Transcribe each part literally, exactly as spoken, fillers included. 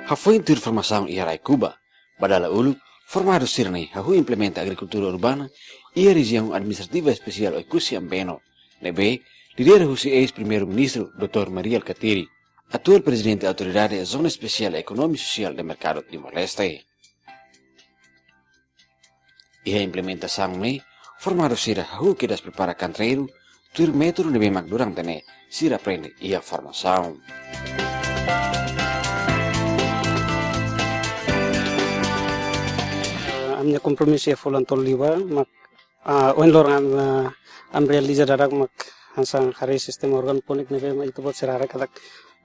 Hafoin tuir formasaun iha rai Cuba, ba dala uluk, formandu sira-ne'e hahú implementa agrikultura urbana iha Rejiaun Administrativa Espesiál Oekusi Ambeno, ne'ebé lidera husi eis-Primeiru-Ministru doutór Mari Alkatiri, atuál Prezidente Autoridade Zona Espesiál Ekonomia Sosiál de Merkadu Timor-Leste. Iha implementasaun ne'e, formandu sira hahú kedas prepara kantreiru, tuir métodu ne'ebé mak durante ne'e sira aprende iha formasaun. Ami-nia kompromisu iha fulan tolu liubá mak, ah, ohin loron ami, ah, ami realiza daudauk mak hanesan harii sistema organopóniku ne'ebé mak ita-boot sira haree katak,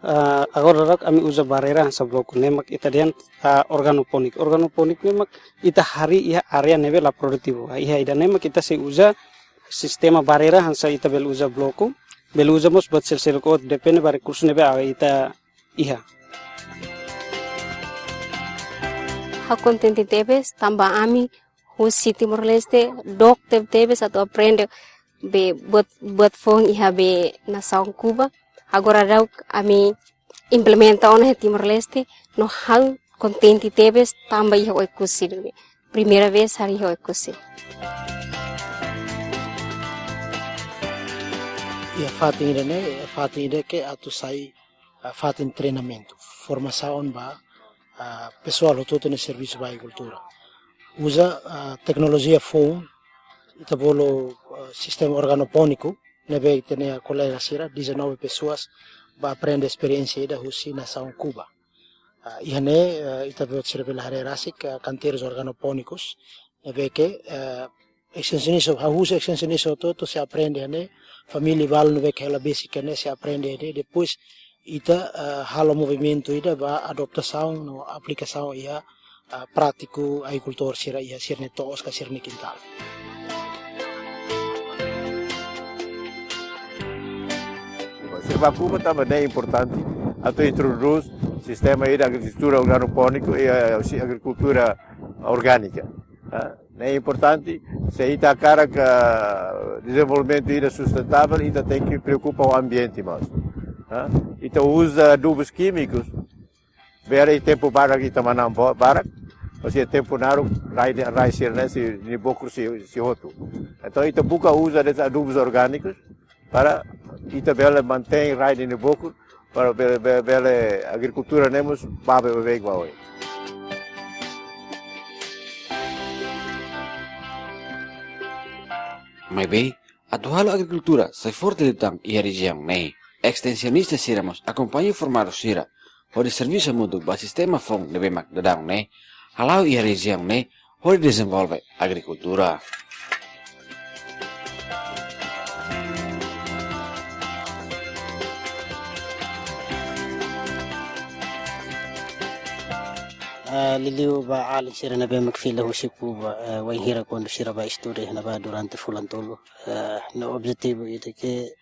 ah, agora daudauk ami uza barreira hanesan bloku ne'e mak ita dehan, ah, organopóniku. Organopóniku ne'e mak ita harii iha área ne'ebé la produtivu. Ah, iha ida-ne'e mak ita sei uza sistema barreira hanesan ita bele uza bloku, bele uza mós buat seluk-seluk, depende ba rekursu ne'ebé ita iha. Ha'u kontente tebes tanba ami husi Timor-Leste dook tebetebes atu aprende be buat, buat foun iha be nasaun Kuba. Agora daudauk ami implementa ona iha Timor-Leste, no ha'u kontente tebes tanba iha Oekusi ne'e. Primeira vez harii iha Oekusi. Iha fatin ida-ne'e, iha fatin ida ke atu sai, ah, fatin treinamentu, formasaun ba, ah, pesoál hotu-hotu ne'ebé servisu ba agrikultura. Uza, ah, teknolojia foun, ita bolu, ah, sistema organopóniku, ne'ebé ita-nia kolega sira, dezanove pessoas, bá aprende esperiénsia ida husi nasaun Kuba. Ah, iha ne'e, ah, ita-boot sira bele haree rasik, ah, kanteirus organopónikus, ne'ebé ke, ah, estensionista, hahú husi estensionista hotu-hotu sei aprende iha ne'e, família balu ne'ebé ke hela besik iha ne'e sei aprende iha ne'e, depois ita, ah, halo movimentu ida ba adaptasaun no aplikasaun iha, ah, prátiku agrikultór sira iha sira-nia to'os ka sira-nia kintál. Sira bá Kuba tanba ne'e importante atu introdús sistema ida agrikultura organopóniku i, eh, si agrikultura orgánika. Ah, ne'e importante, se ita hakarak dezenvolvimentu ida sustentável, ita tenke preokupa ho ambiente mós. Ah, ita uza adubus kímikus, bele tempu barak ita manán bo-, barak, maibé tempu naruk rai de-, rai sira-ne'e sei, nia bokur sei, sei hotu. Entaun ita buka uza de'it adubus orgánikus para ita bele mantein rai nia bokur, para bele, bele, bele agrikultura ne'e mós bá be, be, be, ba oin. Maibé, atu halo agrikultura sai forte liután iha rejiaun ne'e, estensionista sira mós akompaña formandu sira hodi servisu hamutuk ba sistema foun ne'ebé mak daudaun ne'e hala'o iha rejiaun ne'e hodi dezenvolve agrikultura. Ah, liuliu ba alin sira ne'ebé mak fila husi Kuba, eh, wainhira kuandu sira bá estuda iha ne'ebá durante fulan tolu, eh, no objetivu ida ke,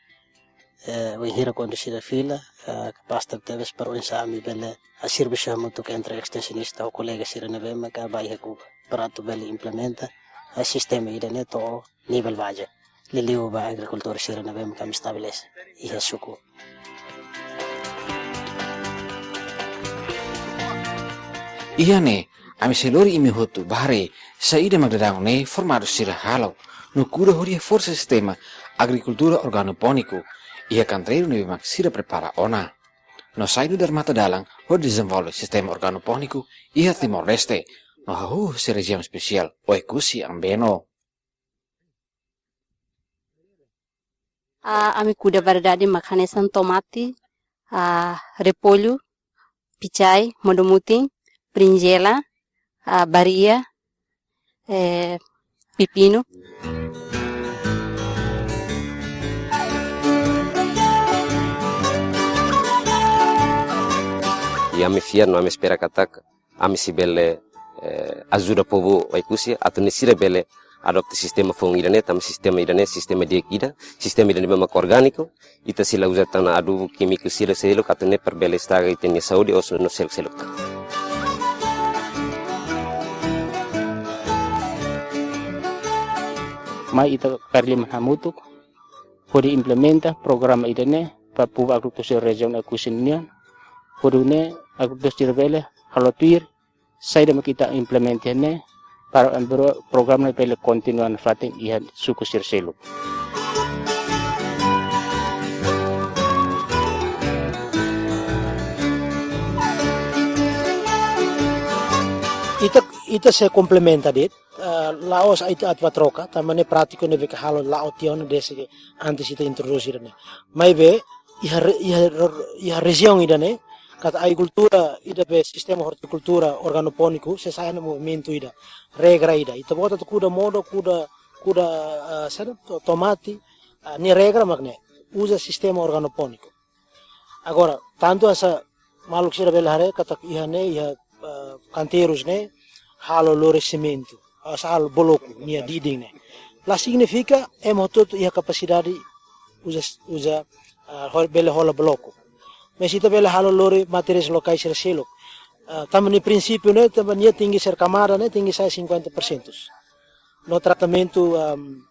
eh, wainhira kuandu sira fila, eh, kapás tebes para oinsá ami bele, ah, servisu hamutuk entre estensionista ho kolega sira ne'ebé maka bá iha Kuba, para atu bele implementa, eh, sistema ida-ne'e to'o nivel baze. Liuliu ba agrikultór sira ne'ebé maka ami estabelese iha suku. Iha ne'e, ami sei lori imi hotu bá haree saida mak daudaun ne'e formandu sira halo, no kuda hodi reforsa sistema agrikultura organopóniku iha kanteiru ne'ebé mak sira prepara ona. No sai nu'udar matadalan hodi dezenvolve sistema organopóniku iha Timor-Leste, no hahú husi Rejiaun Espesiál Oekusi Ambeno. Ah, ami kuda variedade mak hanesan tomate, ah, repollu, picai, modo-mutin, berinjela, ah, baria, eh, pepinu. I ami fiar no ami espera katak ami sei bele, eh, ajuda povu Oekusi atu nune'e sira bele adopta sistema foun ida-ne'e, tanba sistema ida-ne'e sistema di'ak ida, sistema ida-ne'e mak orgániku, ita sei la uza tan adubu kímiku sira seluk atu nune'e para bele estraga ita-nia saúde ou no seluk-seluk tan. Mai ita kaer liman hamutuk hodi implementa programa ida-ne'e ba povu agrikultór sira Rejiaun Oekusi nian, hodi nune'e agrikultór sira bele halo tuir, saida mak ita implementa ne'e, para programa ne'e bele kontinua nafatin iha suku sira seluk. Ita, ita sei komplementa de'it, ah, la'ós ita atu bá troka, tanba ne'e prátika ne'ebé ke halo la'o tiha ona desde ke antes ita introdús ida-ne'e. Maibé, iha re-, iha re-, iha rejiaun ida-ne'e, katak agrikultura ida be sistema ortikultura organopóniku, sei sai hanesan movimentu ida, regra ida. Ita-boot atu kuda modo, kuda, kuda, ah, saida, to-, tomate, ah, nia regra mak ne'e, uza sistema organopóniku. Agora, tantu hanesan maluk sira bele haree, katak iha ne'e, iha, ah, kanteirus ne'e, halo lori simentu, hanesan halo bloku, nia didin ne'e. La signifika ema hotu-hotu iha kapasidade uza, uza, ah, hol-, bele hola bloku. Mas ita bele halo lori materiais lokais sira seluk. Ah, tanba nia prinsípiu ne'e, tanba nia tenke ser kamada ne'e, tenke sai cinquenta por cento. No tratamentu, am,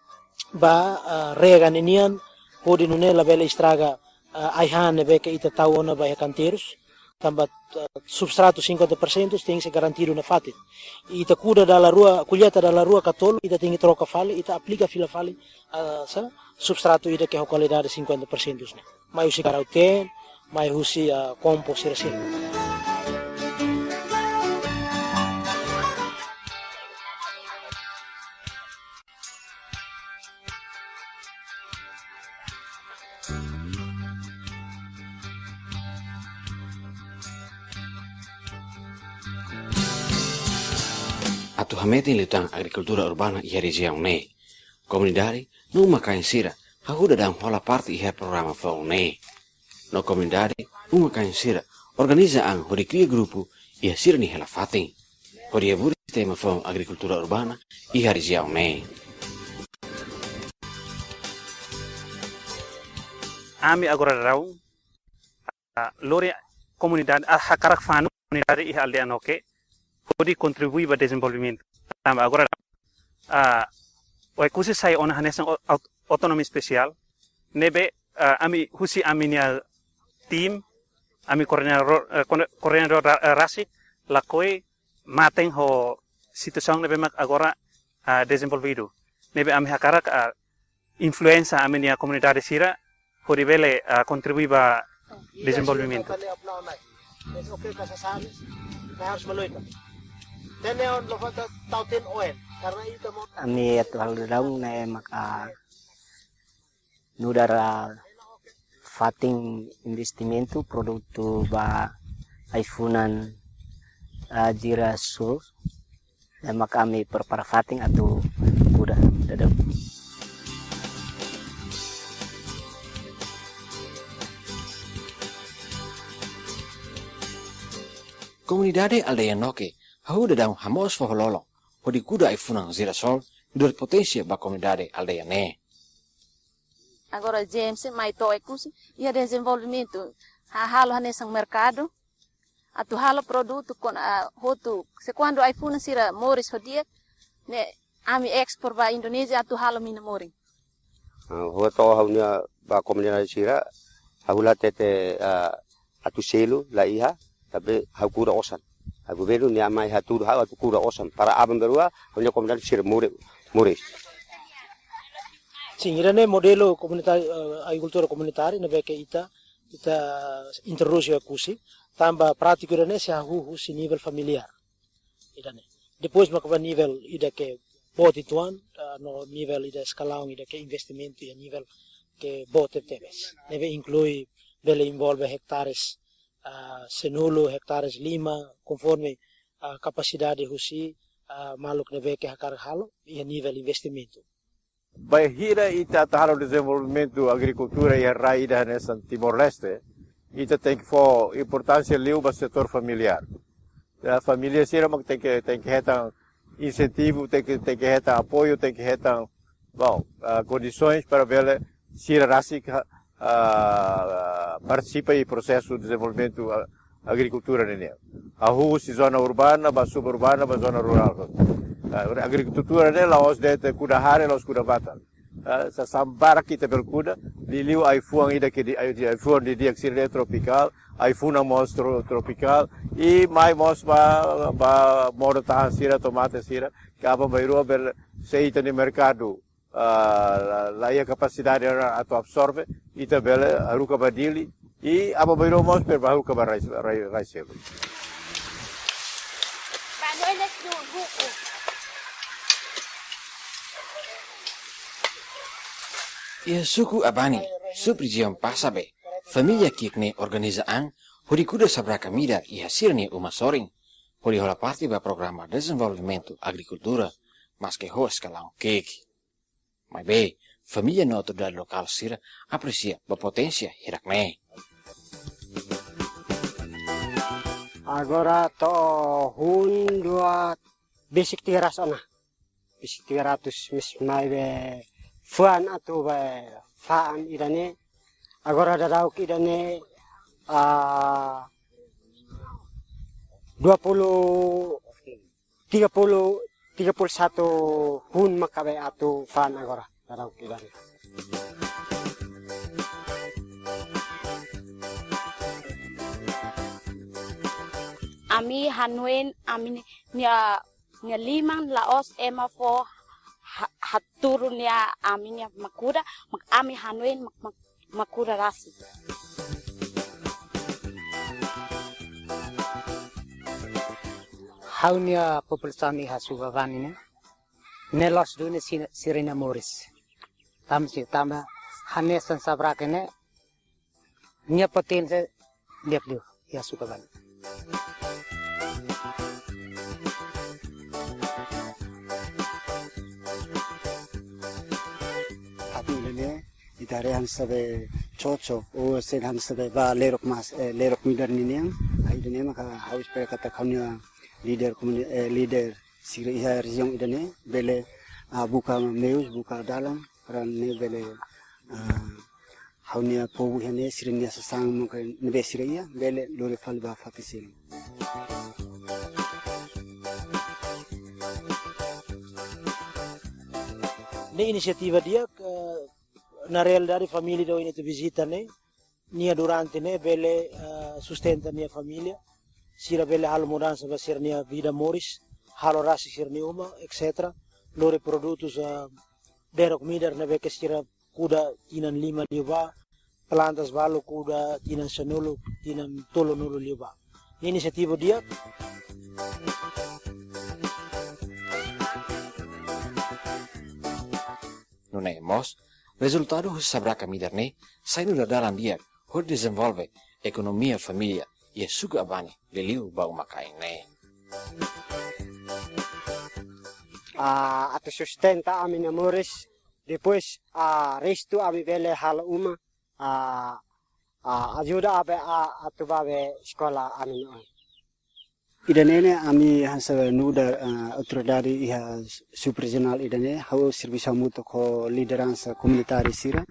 ba, ah, rega ninian, hodi nune'e labele estraga, ah, ai-han ne'ebé ke ita tau ona ba iha kanteirus. Tanba, ah, substratu cinquenta por cento tenke ser garantidu nafatin. Ita kuda dala rua, kolleita dala rua ka tolu, ita tenke troka fali, ita aplika fila fali, ah, sa, substratu ida ke ho kualidade cinquenta por cento ne'e. Mai husi karau-teen, mai husi, ah, kompos sira seluk. Atu hametin liután agrikultura urbana iha rejiaun ne'e, komunidade no uma-kain sira hahú daudaun hola parte iha programa foun ne'e. No komunidade, uma-kain sira organiza an hodi kria grupu iha sira-nia hela-fatin, hodi haburas sistema foun agrikultura urbana iha rejiaun ne'e. Ami agora daudaun, ah, lori komunidade, ah, hakarak fanu komunidade iha aldeia Noke, hodi kontribui ba dezenvolvimentu. Tanba agora, ah, Oekusi sai ona hanesan o-, aut-, autonomia espesiál, ne'ebé, ah, ami husi ami-nia tim, ami koordenadór, eh, koor-, koordenadór ra-, eh, rasik, lakohi matein ho situasaun ne'ebé mak agora, ah, dezenvolvidu. Ne'ebé ami hakarak, ah, influensia ami-nia komunidade sira, hodi bele, ah, kontribui ba dezenvolvimentu. Ami atu halo daudaun ne'e maka nu'udar fatin investimentu produtu ba ai-funan, ah, jirasol. Ne'e maka ami prepara fatin atu kuda daudaun. Komunidade aldeia Noke hahú daudaun hamoos foho-lolon hodi kuda ai-funan jirasol nu'udar poténsia ba komunidade aldeia ne'e. Agora James mai to'o Oekusi iha dezenvolvimentu, ha-, halo hanesan merkadu, atu halo produtu kon, ah, hotu. Se kuandu ai-funan sira moris ho di'ak, ne'e ami ekspor ba Indonézia atu halo mina-morin. Ah, ha'u atu ha'u-nia ba komunidade sira, ha'u la hatete, ah, atu selu la iha, tapi ha'u kuda osan. Ha'u governu nia mai hatudu ha'u atu kuda osan. Para aban-bainrua, ha'u-nia komunidade sira more, moris. Sin, ida-ne'e modelu komunitari-, eh, agrikultura komunitária, ne'ebé ke ita, ita introdús iha Oekusi, tanba prátiku ida-ne'e sei hahú husi nivel familiár. Ida-ne'e. Depois maka ba nivel ida ke boot uitoan, ah, no nivel ida eskalaun ida ke investimentu iha nivel ke boot tebes. Ne'ebé inklui bele envolve hektares, ah, sanulu, hektares lima, konforme, ah, kapasidade husi, ah, maluk ne'ebé ke hakarak halo, iha nivel investimentu. Bainhira ita atu halo dezenvolvimentu agrikultura iha rai ida hanesan Timor-Leste, ita tenke fó importánsia liu ba setór familiár. Ah, família sira mak tenke, tenke hetan insentivu, tenke, tenke hetan apoiu, tenke hetan, bom, ah, kondisoens para bele sira rasik, ah, partisipa iha prosesu dezenvolvimentu, ah, agrikultura ne'e nian. Hahú husi zona urbana, ba suburbana, ba zona rurál. Ah, agrikultura ne'e la'ós de'it kuda hare, la'ós kuda batar. Ah, sasán barak ita bele kuda, liuliu ai-fuan ida ke di, ai, ai-fuan didi'ak sira ne'e tropikál, ai-funan mós tro-, tropikál, i mai mós ba, ba modo-tahan sira, tomate sira, ke aban-bainrua bele, se ita-nia merkadu, ah, la, la iha kapasidade atu absorve, ita bele haruka ba Dili, i aban-bainrua mós bele haruka ba rai, rai, rai seluk. Iha suku Abani, subrejiaun Pasabe, família ki'ik ne'e organiza an hodi kuda sabraka midar iha sira-nia uma sorin, hodi hola parte ba programa dezenvolvimentu agrikultura, maske ho eskalaun ki'ik. Maibé, família no autoridade lokál sira apresia ba poténsia hirak ne'e. Agora to'o hun dua besik tiga ratus ona. Besik tiga ratus mes maibé fuan atu ba fa'an ida-ne'e. Agora daudauk ida-ne'e, ah, dua puluh, tiga puluh, tiga puluh satu hun maka be atu fa'an agora. Daudauk ida-ne'e. Ami hanoin, ami-nia, nia liman la'ós ema fó ha-, hatudu nia ami-nia mak kuda, mak ami hanoin mak, mak, mak kuda rasik. Ha'u-nia populasaun iha suku Abani ne'e, ne'e loos duni sira, sira-nia moris. Tanba saida, tanba hanesan sabraka ne'e, nia poténsia di'ak liu iha suku Abani. Atu ida-ne'e, ita haree hanesan be cocok, ou sei hanesan be ba lerok mas, eh, lerok midar ninian, ah, ida-ne'e maka ha'u espera katak ha'u-nia líder komuni-, eh, líder sira iha rejiaun ida-ne'e, bele, ah, buka meius, buka dalan, para ne'e bele, ah, ha'u-nia povu iha ne'e sira-nia sasán maka ne'ebé sira iha, bele lori fali ba fatin seluk. Ne'e inisiativa di'ak, eh, na realidade família ida ohin ita vizita ne'e, nia durante ne'e bele, eh, sustenta nia família, sira bele halo mudansa ba sira-nia vida moris, halo rasik sira-nia uma, et cetera. Lori produtus, eh, lerok midar ne'ebé ke sira kuda tinan lima liubá, plantas balu kuda tinan sanulu, tinan tolunulu liubá. Ne'e inisiativa di'ak. Nune'e mós, rezultadu husi sabraka midar ne'e sai nu'udar dalan di'ak hodi dezenvolve ekonomia família iha suku Abani, liuliu ba uma-kain ne'e. Ah, atu sustenta ami-nia moris, depois, ah, restu ami bele halo uma, ah, ah, ajuda aban, ah, atu ba be eskola ami-nia oan. Ida-ne'e ne'e ami hanesan nu'udar, ah, autoridade iha subrejionál ida-ne'e, ha'u servisu hamutuk ho lideransa komunitáriu sira,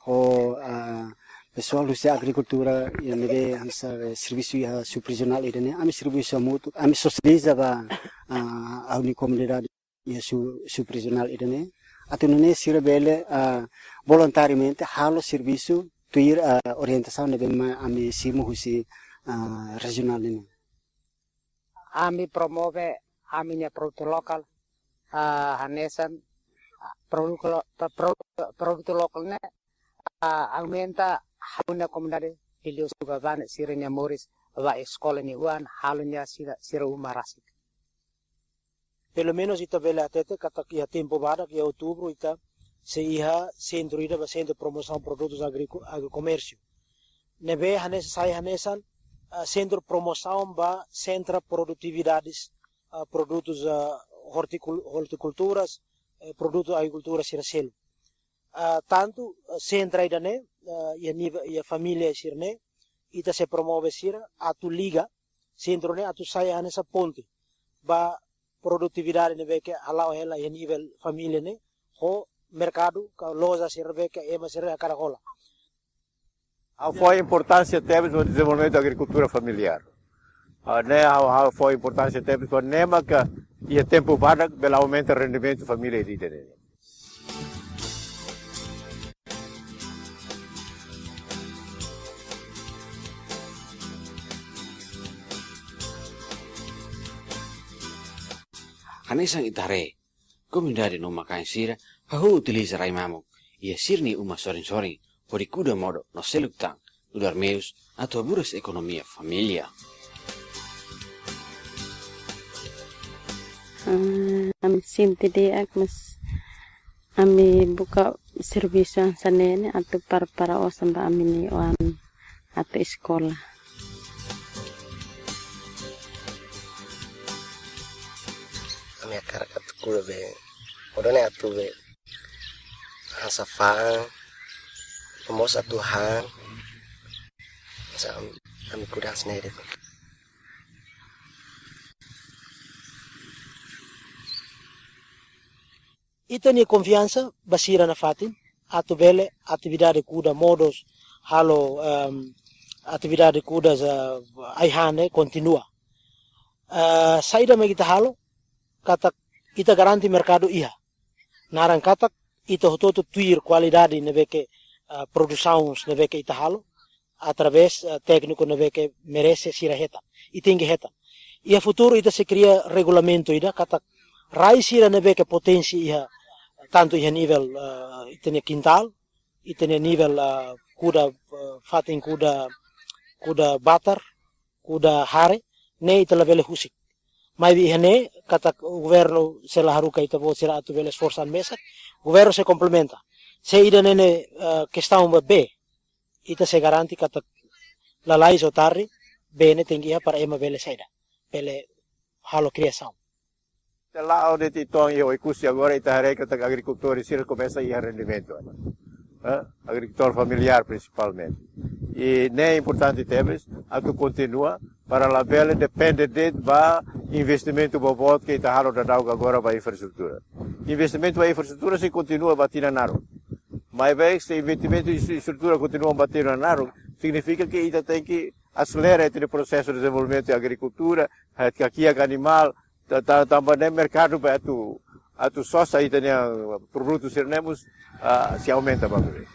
ho, ah, pesoál husi agrikultura, iha ne'ebé hanesan servisu iha subrejionál ida-ne'e, ami servisu hamutuk, ami sosializa ba, ah, ha'u-nia komunidade iha su-, subrejionál ida-ne'e. Atu nune'e sira bele, ah, voluntariamente halo servisu tuir, ah, orientasaun ne'ebé mak ami simu husi, ah, rejionál ne'e. Ami promove ami-nia produtu lokál, ah, hanesan, ah, produtu lo-, pro-, pro-, produtu lokál ne'e, ah, aumenta ha'u-nia komunidade liuliu suku Abani sira-nia moris ba eskola nia oan, halo nia sira, sira uma rasik. Pelumenus ita bele hatete katak iha tempu badak iha outubru ita sei iha sentru ida ba sentru promosaun produtus agriku-, agrokomérsiu. Ne'ebé hanesan sai hanesan, ah, sentru promosaun ba sentra produtividades, ah, produtus, ah, hortikul-, hortikulturas, eh, produtu agrikultura sira seluk. Ah, tantu, ah, sentra ida-ne'e, ah, iha nivel, iha família sira-ne'e, ita sei promove sira atu liga sentru ne'e atu sai hanesan ponte ba produtividade ne'ebé ke hala'o hela iha nivel família ne'e, ho merkadu ka loja sira ne'ebé ke ema sira hakarak hola. Ha'u fó importánsia tebes ba dezenvolvimentu agrikultura familiár. Ah, ne'e ha'u, ha'u fó importánsia tebes ba ne'e maka iha tempu badak bele aumenta rendimentu família ida-ne'e. Hanesan ita haree, komunidade no uma-kain sira hahú utiliza rai mamuk iha sira-nia uma sorin-sorin hodi kuda modo no seluk tan nu'udar meius atu haburas ekonomia família. Ah, ami sente di'ak, mas ami buka servisu hanesan ne'e ne'e atu prepara osan ba ami-nia oan atu eskola. Ami hakarak atu kuda be, modo ne'e atu be, hanesan fa'an, no mós atu han, hanesan ami, ami kuda hanesan ne'e de'it. Ita-nia konfiansa ba sira nafatin, atu bele atividade kuda modo, halo, em, atividade kuda, eh, ai-han ne'e kontinua. Eh, saida mak ita halo, katak ita garante merkadu iha. Naran katak ita hotu-hotu tuir kualidade ne'ebé ke, eh, produsaun ne'ebé ke ita halo, através, eh, tékniku ne'ebé ke merese sira hetan. I tenke hetan. Iha futuru ita sei kria regulamentu ida katak rai sira ne'ebé ke potensi iha, tantu iha nivel, eh, ita-nia kintál, ita-nia nivel, eh, kuda, eh, fatin kuda, kuda batar, kuda hare, ne'e ita labele husik. Maibé iha ne'e, katak governu sei la haruka ita-boot sira atu bele esforsu mesak, governu sei komplementa. Se ida-ne'e ne'e, eh, kestaun ba bee, ita sei garante katak lalais ou tarde, bee ne'e tenke iha para ema bele saida, bele halo kriasaun. Ita la'o de'it uitoan iha Oekusi agora ita haree katak agrikultór sira komesa iha rendimentu. Eh, agrikultór familiár prinsipalmente. I ne'e importante tebes atu kontinua para labele depende de'it ba investimentu boboot ke ita halo daudauk agora ba infraestrutura. Investimentu ba infraestrutura sei kontinua ba tinan naruk. Maibé se investimentu infraestrutura kontinua ba tinan naruk, signifika ke ita tenke aselera ita-nia prosesu dezenvolvimentu agrikultura, hakiak animál, ta-, ta-, tanba ne'e merkadu ba atu, atu sosa ita-nia produtu sira-ne'e mós, ah, sei aumenta ba bele.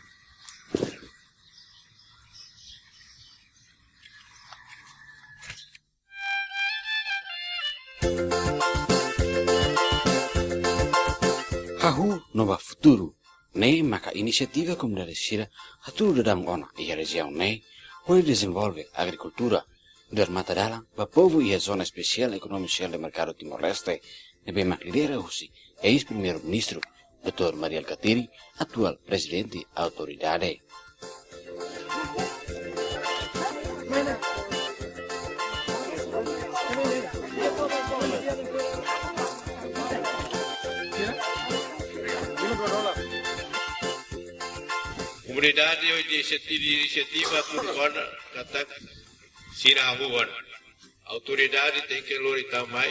Hahú no ba futuru. Ne'e maka inisiativa komunidade sira hatudu daudaun ona iha rejiaun ne'e, hodi dezenvolve agrikultura, nu'udar matadalan ba povu iha Zona Espesiál Ekonomia Sosiál de Merkadu Timor-Leste, ne'ebé mak lidera husi eis-Primeiru-Ministru, doutór Mari Alkatiri, atuál Prezidente Autoridade. Komunidade ho inisiativa, inisiativa hatudu ona katak sira hahú ona. Autoridade tenke lori tan mai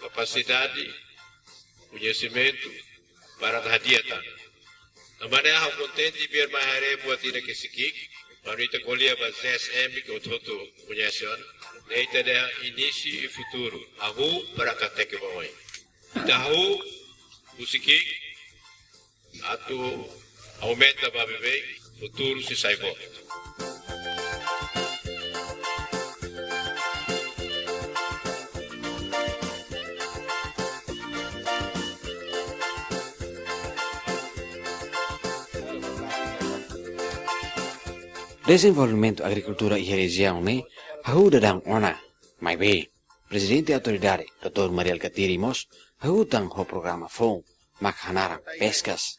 kapasidade, koñesimentu, para atu hadi'a tan. Tanba ne'e ha'u kontente biar mai haree buat ida ke sei ki'ik, bainhira ita ko'alia ba Z S M ke hotu-hotu koñese ona. Ne'e ita dehan inísiu i futuru, hahú para hateke ba oin. Ita hahú, husik ki'ik, atu aumenta ba beibeik, futuru sei sai boot. Dezenvolvimentu agrikultura iha rejiaun ne'e hahú daudaun ona, maibé Prezidente Autoridade, doutór Mari Alkatiri mós hahú tan ho programa foun, mak hanaran Peskas.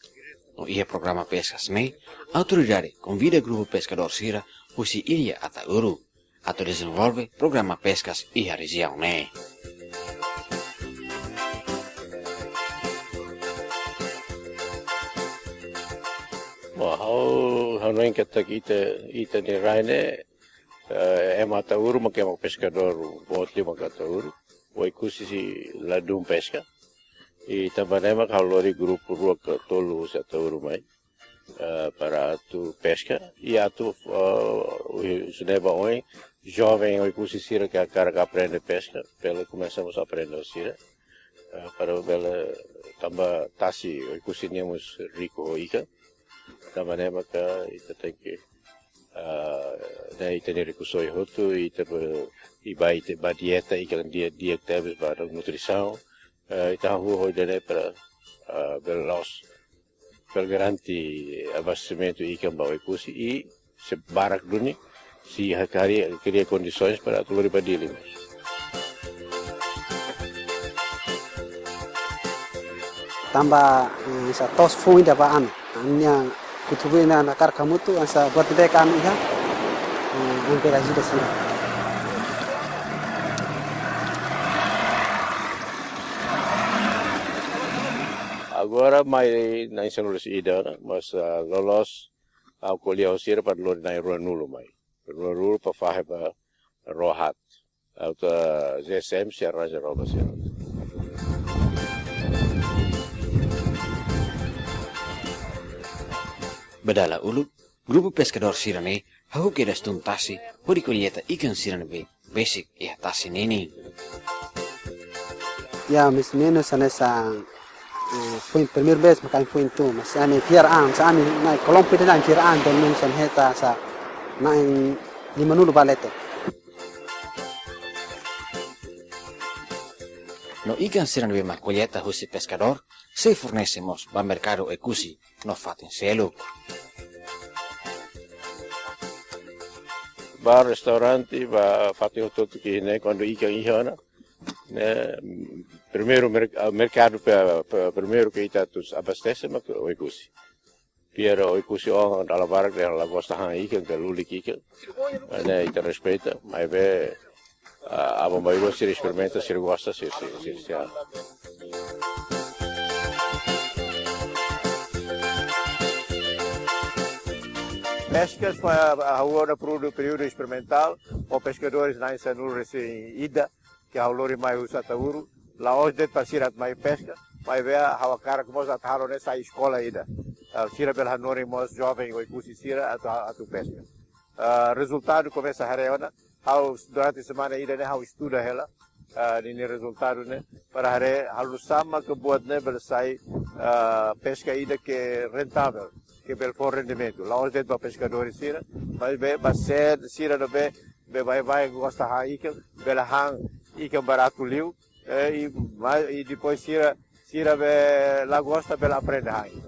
No iha programa Peskas ne'e, Autoridade konvida grupu peskadór sira husi Ilha Ataúru atu dezenvolve programa peskas iha rejiaun ne'e. Bom, ha'u, ha'u hanoin katak ita, ita-nia rai ne'e, eh, ema Ataúru, mak ema peskadór boot liu mak Ataúru. Oekusi sei ladún peska. I tanba ne'e mak ha'u lori grupu rua ka tolu husi Ataúru mai, eh, para atu peska. I atu, eh, husi ne'e ba oin, joven Oekusi sira ke hakarak aprende peska, bele komesa mós aprende ho sira. Eh, para bele tanba tasi Oekusi ne'e mós riku ho ikan. Tanba ne'e maka ita tenke, ah, ne'e ita-nia rikusoin hotu, ita be, i ba ita ba dieta, ikan di'ak, di'ak tebes ba nutrisaun, Eh, ita hahú ho ida-ne'e para, eh, bele loos, bele garante abastesimentu ikan ba Oekusi i se barak duni, se hakarak kria kondisoens para atu lori ba Dili mós. Tanba, eh, hanesan to'os foin ida ba ami. Ami-nia kutubu ina nakar kamutu, hanesan buat ida ami iha, eh, ami bele ajuda sira. Agora mai na'in sanulu-resin-ida ona, mas, ah, loloos ha'u ko'alia ho sira para lori na'in ruanulu mai. Ruanulu para fahe ba ró haat. Ha'u atu G S M sei arranja ró ba sira. Ba dala uluk, grupu peskadór sira-ne'e hahú kedas tun tasi hodi kolleta ikan sira ne'ebé besik iha tasi ninin. Ya, mais ou menos hanesan, eh, foin primeira vez mak ami foin tun, mas ami fiar an, hanesan ami-nia kelompok ida-ne'e fiar an, pelo menos ami hetan hanesan na'in limanulu ba leten. No ikan sira ne'ebé mak kolleta husi peskadór, sei fornese mós ba merkadu Oekusi no fatin seluk. Ba restaurante, ba fatin hotu-hotu ke ne'e, kuandu ikan iha ona, ne'e, primeiru merk-, ah, merkadu pe-, pe-, primeiru ke ita atu abastese mak Oekusi. Fiar Oekusi oan dala barak dehan la gosta han ikan, ka lulik ikan. Ne'e ita respeita, maibé, ah, aban-bainrua sira esperimenta, sira gosta, sira, sira, sira, sira. Peskas foin, ah, hahú ona períodu, períodu esperimentál, ho peskadores na'in sanulu-resin-ida, ke ha'u lori mai husi Ataúro, la'ós de'it para sira atu mai peska, maibé ha'u hakarak mós atu halo ne'e sai eskola ida. Ah, sira bele hanorin mós joven Oekusi sira atu, atu peska. Ah, rezultadu komesa haree ona, ha'u durante semana ida-ne'e ha'u estuda hela, ah, ninia rezultadu ne'e, para haree halo nu'usá mak buat ne'e bele sai, ah, peska ida ke rentavel, ke bele fó rendimentu. La'ós de'it ba peskadores sira, maibé ba sé sira ne'ebé, be baibain gosta han ikan, bele han ikan baratu liu, eh, i ma-, i depois sira, sira be la gosta bele aprende han ikan.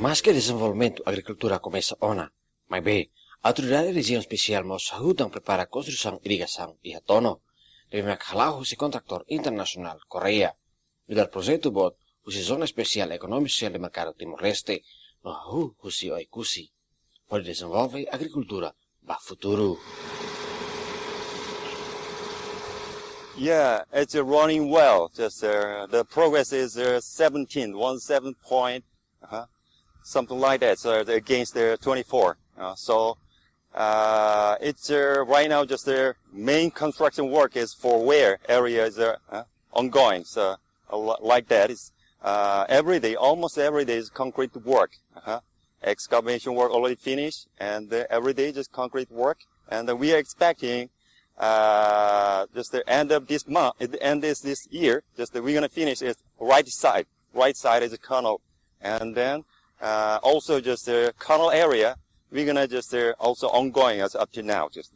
Maske dezenvolvimentu agrikultura komesa ona, maibé, Autoridade Rejiaun Espesiál mós hahú tan prepara konstrusaun irrigasaun iha Tono, ne'ebé mak hala'o husi kontratór internasionál Koreia. Nu'udar projetu boot husi Zona Espesiál Ekonomia Sosiál de Merkadu Timor-Leste, no hahú husi Oekusi, hodi dezenvolve agrikultura ba futuru. Yeah, it's, uh, running well. Just, uh, the progress is, uh, seventeen, one seven point, uh-huh, something like that. So against the twenty-four. Uh, so, uh, it's, uh, right now just the main construction work is for weir area is, uh, uh, ongoing. So, uh, li-, like that is, uh, every day, almost every day is concrete work. Uh-huh. Excavation work already finished, and, uh, every day just concrete work. And, uh, we are expecting, uh, just the end of this month, at the end is this year, just that we're gonna finish it right side. Right side is a canal. And then, uh, also just the canal area, we're gonna just, uh, also ongoing as up to now. Just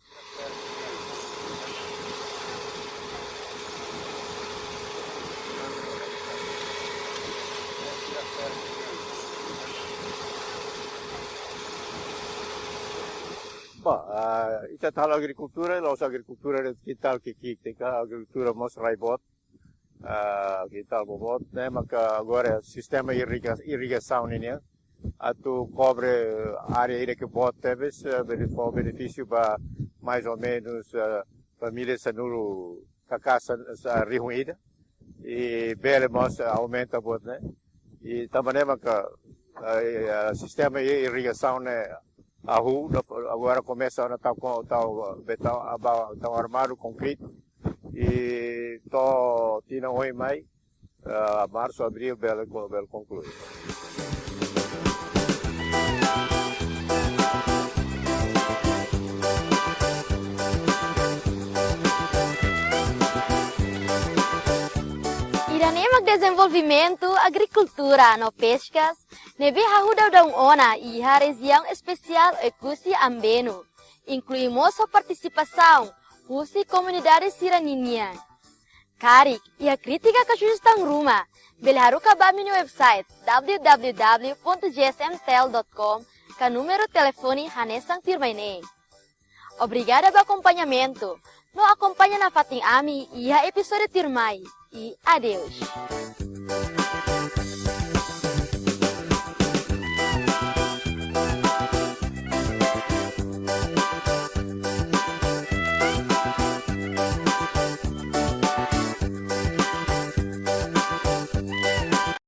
Bom, ah, ita atu halo agrikultura, la'ós agrikultura de'it kintál ki'ik-ki'ik, tenke agrikultura mós rai boot, ah, kintál boboot, ne'e maka agora sistema irriga-, irrigasaun nian, atu kobre área ida ke boot tebes, eh, bele fó benefísiu ba mais ou menus, eh, família sanulu, ka kasa, sa-, rihun ida. I bele mós, eh, aumenta boot ne'e. I tanba ne'e maka, eh, eh, sistema i-, irrigasaun ne'e hahú, no, agora komesa ona tau kon-, tau, be tau, aba, tau armadu, konkretu. I to'o tinan oin mai, eh, marsu, abríl, bele ko-, bele konklui. Hanesan dezenvolvimentu agrikultura no peskas ne'ebé hahú daudaun ona iha rejiaun espesiál Oekusi Ambenu, inklui mós ho partisipasaun husi komunidade sira ninian. Karik iha krítika ka sujestaun ruma, bele haruka ba ami-nia website w w w ponto g s m t l dot com ka númeru telefone hanesan tuirmai ne'e. Obrigada ba akompañamentu. No akompaña nafatin ami iha epizódiu tuirmai. I adeus.